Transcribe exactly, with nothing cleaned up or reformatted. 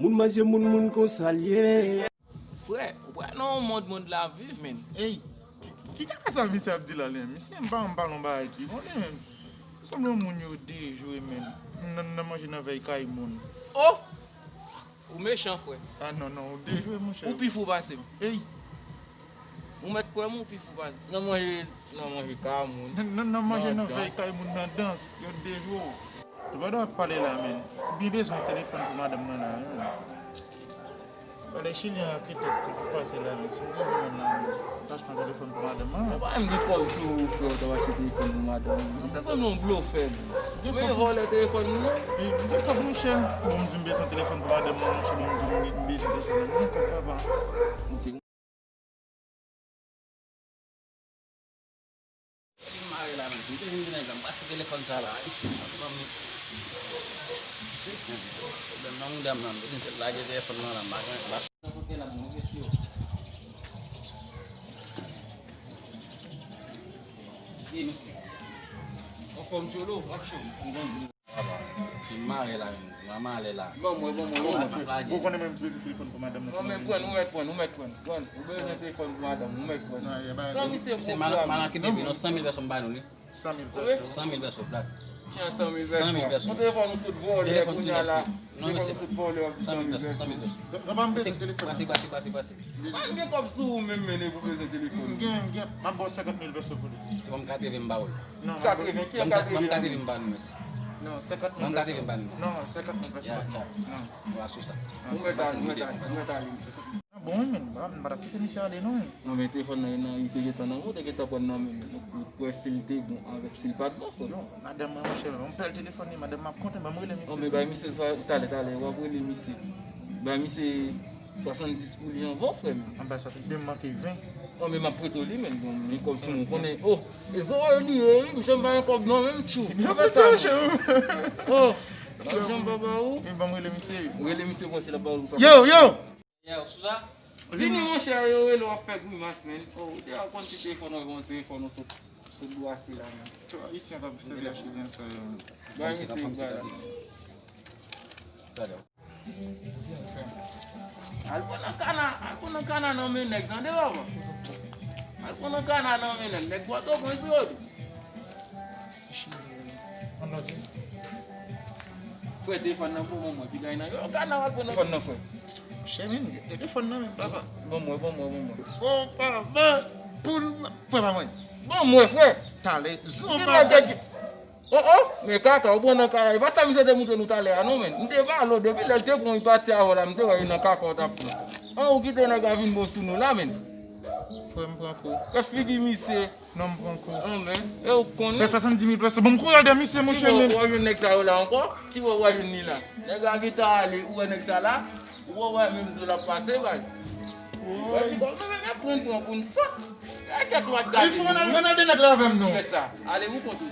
Moun manje moun, moun konsa l ye. Frè, ou pa nan yon mond, mond la viv, men. Ey, ki, ki kaka sa misye ap di la, li menm? Misye m pa, m pa lon bagay ki konnen, men. Sanble yon moun yo dejwe, men. Nan, nan manje nan vèy kay moun. Oh! Ou mechan, frè. Ah, non, non, ou dejwe, monchè. Ou pi fou pase m. Ey! Ou mèt kwè m, ou pi fou pase m. Nan manje, nan manje kay moun. Nan, nan, nan manje nan vèy kay moun nan dans, yo dejwe w. Ou pa dwe ap pale la, men. Ou byen bezwen yon telefòn pou madanm nan la, men. Pale chilyen ak ki tèt ki pou pase la, men. Si w bezwen moun la, men. Ou ta achte yon telefòn pou madanm nan. Ou pa menm gen kòb sou ou, frè, ou ta achte telefòn pou madanm. Sa sanble yon blofè, men. Ou vle vòlè telefòn moun nan? Gen kòb, monchè. Bon, m di m bezwen telefòn pou madanm mwen, monchè, bon, m di m bezwen telefòn nan. Gen kòb, papa. Ok. Epi m mare la, menm. Si m te vin vin ak zam, pase telefòn sa la, wi. Pwoblèm nan mouda m nan, m bezwen lage telefòn nan la, m pa gen, m pa gen kote la, m ouvri yo. Ey, mesye. Anfòm, Tcholo, action. M mare la, menm. M mare la. Bon, mwen, bon, mwen, bon, mwen. Ou konnen mwen bezwen telefòn pou madanm nan. Non, men pran, ou mèt pran, ou mèt pran. Pran. Ou bezwen telefòn pou madanm, ou mèt pran. Pran, misye, misye, malanke bebe, non, san mil pèso m ba nou li. San mil pèso. San mil pèso, plat. Ki an san mil pèso? San mil pèso. Ou telefòn ou sot vòlè, telefòn kounya la. Non, telefòn ou sot vòlè, w ap di san mil pèso. San mil pèso. Papa, m bezwen telefòn. Pase, pase, pase, pase. Pa gen kòb sou ou menm, men, pou bezwen telefòn. M gen, m gen. M ap ba w senkant mil pèso pou li. Se kòm katreven m ba w. Non, katreven, ki an katreven? Ban m katreven m ba nou, mèsi. Non, senkant mil pèso. Ban m katreven m ba nou, mèsi. Non, senkant mil pèso. Ya, ya. Non. Ou asou sa. Ou mèt ale, ou mèt ale, ou mèt ale. Bon, men, m pa, m pa t ap kite misye ale, non. Non, men telefòn nan, nan, li te gentan nan men w, te gentan pran nan men w. Ou kwè si l te bon avèk si l pa t bon, frè? Non, madanm mwen, monchè, yon bèl telefòn li, madanm m ap kontan, ban m rele misye. Non, men bay misye sa, talè, talè, w ap rele misye. Bay misye swasanndis pou li anvan, frè, men. Anba swasanndis, men m manke ven. Non, men m ap prete w li, men, bon, men kòb sou mwen, konnen, oh, e zò li ye, wi, m janm pa gen kòb, non, menm tchou. Yo, piti, monchè. Oh, m janm pa ba ou. Men ban m rele misye. Rele misye, frè, se l ap ba ou sa. Yo, yo! Yo, Sousa. Vini, monchè, yo rele w ap fè grimas, men. Oh, ou te konn ti telefòn, ou gen yon telefòn, ou sot, sot bwase la, men. Tout ayisyen k ap sèvi ak chilyen sa yo, men. Bay misye, bay. Talè. Al pran nan kana, al pran nan kana nan men nèg, tande, papa. Al pran nan kana nan men nèg, nèg Pòtoprens yo tou. Frè, telefòn nan pou mwen, mwen, piga nan yo, kana w al pran nan telefòn nan, frè. Chè, men, telefòn nan, men, papa. Bon, mwen, bon, mwen, bon, mwen. Oh, papa, poul, frè pa mwen. Bon, mwen, frè. Talè, zo, papa. Oh, oh, men kaka, ou pran nan kaka. E pa sa misye te montre nou talè a, non, men. M te pale w depi lè l te pran w, li pati avè w la, m te wè li nan kaka w t ap pran. An, ou kite nèg la vin bon sou nou la, men. Frè, m pran kou. Kòs figi misye. Non, m pran kou. An, men, e ou konnen. Fè swasanndis mil pèso. Bon, m kouri al dèyè misye, monchè, men. Ki bò w ap jwenn nèg sa yo la ankò? Ki bò w ap jwenn li la? Nèg la gentan ale, ou wè nèg sa la? Ou wè, wè menm do l ap pase, bay. Wè, ki bò, men, men, men, pran, pran pou n sot. E kèt w ap gade. Li fè w nan, nan de nèg la avè m, non. Fè sa. Ale, ou kontou.